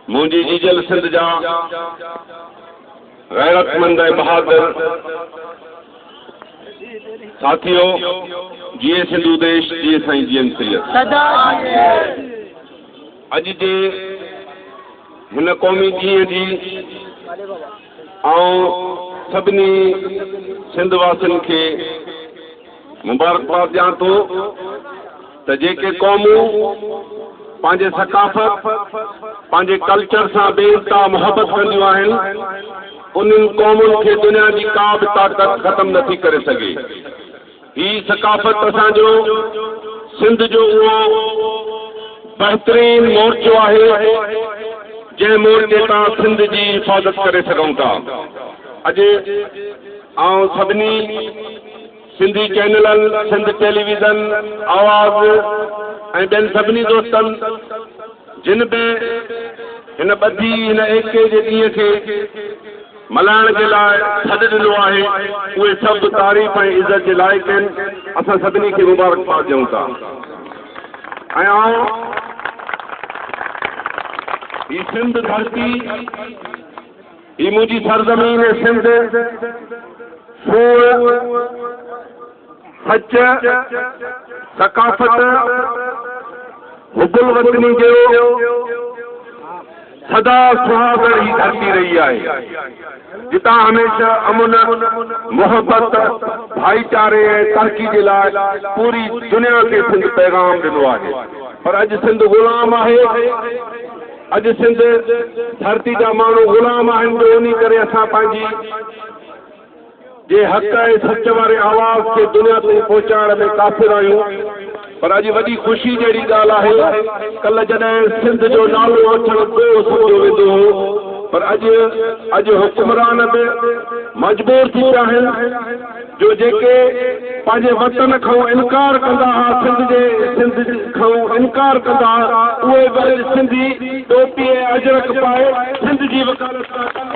منهنجي جيجل سنڌ جا غيرتمند ۽ بهادر ساٿيو، جيئي سنڌو ديش، جيئي سائين جي ايم سيد. اڄ جي هن قومي ڏينهن جي آئون سڀني سنڌ واسين کي مبارڪباد ڏيان ٿو ته جيڪي قومون پنهنجي ثقافت، پنهنجي ڪلچر سان بي انتها محبت ڪنديون آهن، انهن قومن کي دنيا جي ڪا به طاقت ختم نٿي ڪري سگهي. هي ثقافت اسان جو سنڌ جو اهو بهترين مورچو آهي، جنهن مورچي تان سنڌ جي حفاظت ڪري سگهون ٿا. اڄ آئون سڀني سنڌي چينلن، سنڌ ٽيليويزن، آواز ۽ ٻين سڀني دوستن جن به هن ٻڌي هن ايڪي جي ڏينهن کي ملهائڻ جي لاء سڏ ڏنو آهي، اهي سڀ تعريف ۽ عزت جي لائق آهن. اسان سڀني کي مبارڪباد ڏيون ٿا ۽ آئون هي سنڌ ڌرتي، هي منهنجي سرزمين سنڌ، سونهن، سچ، ثقافت، حب الوطني جو سدا سهاڳڻ هي ڌرتي رهي آهي، جتان هميشه امن، محبت، ڀائيچاري ۽ ترقي جي لاء پوري دنيا کي سنڌ پيغام ڏنو آهي. پر اڄ سنڌ غلام آهي. اڄ سنڌ ڌرتي جا ماڻهو غلام آهن جو انهي ڪري اسان پنهنجي جي حق ۽ سچ واري آواز کي دنيا تائين پهچائڻ ۾ قاصر آهيون پر اڄ وڏي خوشي جهڙي ڳالهه آهي ڪلهه جڏهن سنڌ جو نالو وٺڻ ڏوهه سمجهيو ويندو هو پر اڄ اڄ حڪمران به مجبور ٿي پيا آهن جو جيڪي پنهنجي وطن کان انڪار ڪندا ها سنڌ جي سنڌ کان انڪار ڪندا ها اهي به اڄ سنڌي ٽوپي ۽ اجرڪ پائي سنڌ جي وڪالت ٿا ڪن.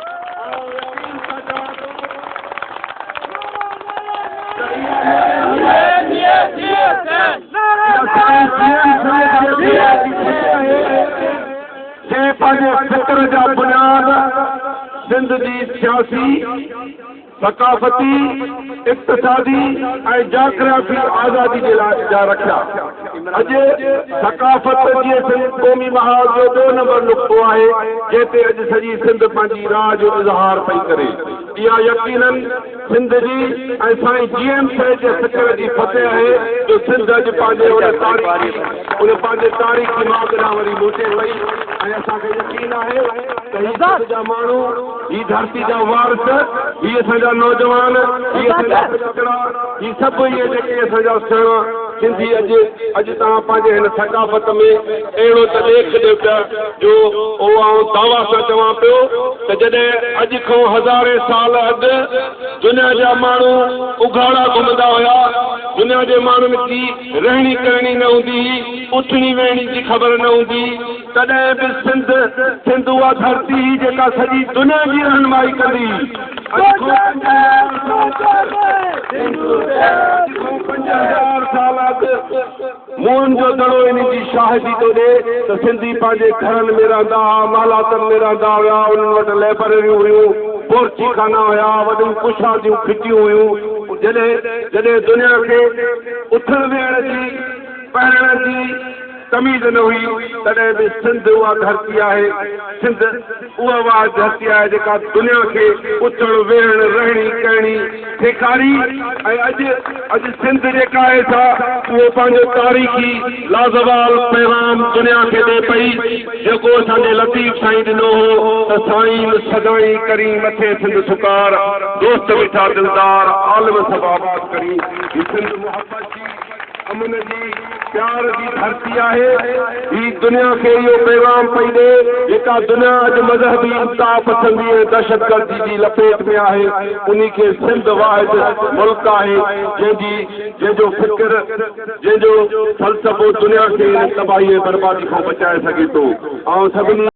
جنهن پنهنجي فڪر جا بنياد سنڌ جي سياسي، ثقافتي، اقتصادي ۽ جاگرافي آزادي جي لاء جا رکيا. اڄ ثقافت جيئي سنڌ قومي محاذ جو ٻيو نمبر نقطو آهي، جنهن تي اڄ سڄي سنڌ پنهنجي راء جو اظهار پئي ڪري. اها يقينن سنڌ جي ۽ سائين جي ايم سيد جي فڪر جي فتح آهي جو سنڌ اڄ پنهنجي ان تاريخي ان پنهنجي تاريخي ماڳ ڏانهن وري موٽي پئي ۽ اسان کي يقين آهي ته هي سنڌ جا ماڻهو، هي ڌرتي جا وارث، هي اسان جا نوجوان، هي اسان جا پٽڙا، هي سڀ اهي جيڪي اسان جا سهڻا سنڌي اڄ اڄ توهان پنهنجي هن ثقافت ۾ اهڙو ته ڏيک ڏيو پيا جو اهو آئون دعويٰ سان چوان پيو ته جڏهن اڄ کان هزارين سال اڳ دنيا جا ماڻهو اگهاڙا گهمندا هيا، دنيا جي ماڻهن جي رهڻي ڪرڻي نه هوندي هئي، اٿڻي ويهڻي جي خبر نه هوندي هئي، تڏهن به سنڌ سنڌ اها ڌرتي هئي جيڪا سڄي دنيا جي رهنمائي ڪندي هئي. اڄ کان 5000 سال اڳ موئن جو دڙو انهي جي شاهدي ٿو ڏي ته سنڌي پنهنجي گهرن ۾ رهندا ها، محلاتن ۾ رهندا هيا، انهن وٽ لئبرريون هيون، بورچي خانا هيا، وڏيون ڪشاديون گهٽيون هيون. جڏهن جڏهن دنيا کي اٿڻ ويهڻ جي، پهرڻ جي تميز نه هئي، تڏهن به سنڌ اها ڌرتي آهي، سنڌ اها واحد ڌرتي آهي جيڪا دنيا کي اٿڻ ويهڻ، رهڻي ڪهڻي سيکاري ۽ اڄ اڄ سنڌ جيڪا آهي سا اهو پنهنجو تاريخي لازوال پيغام دنيا کي ڏي پئي جيڪو اسان جي لطيف سائين ڏنو هو ته سائين سدائين ڪرين مٿي سنڌ سڪار دوست مٺا دلدار عالم سڀ آباد ڪرين هي سنڌ محبت جي امن جي، پيار جي ڌرتي آهي. هي دنيا کي اهو پيغام پئي ڏي، جيڪا دنيا اڄ مذهبي انتهاپسندي ۽ دهشتگردي جي لپيٽ ۾ آهي، انهي کي سنڌ واحد ملڪ آهي، جنهن جي، جنهن جو فڪر، جنهن جو فلسفو دنيا کي ان تباهي ۽ بربادي کان بچائي سگهي ٿو. آئون سڀني.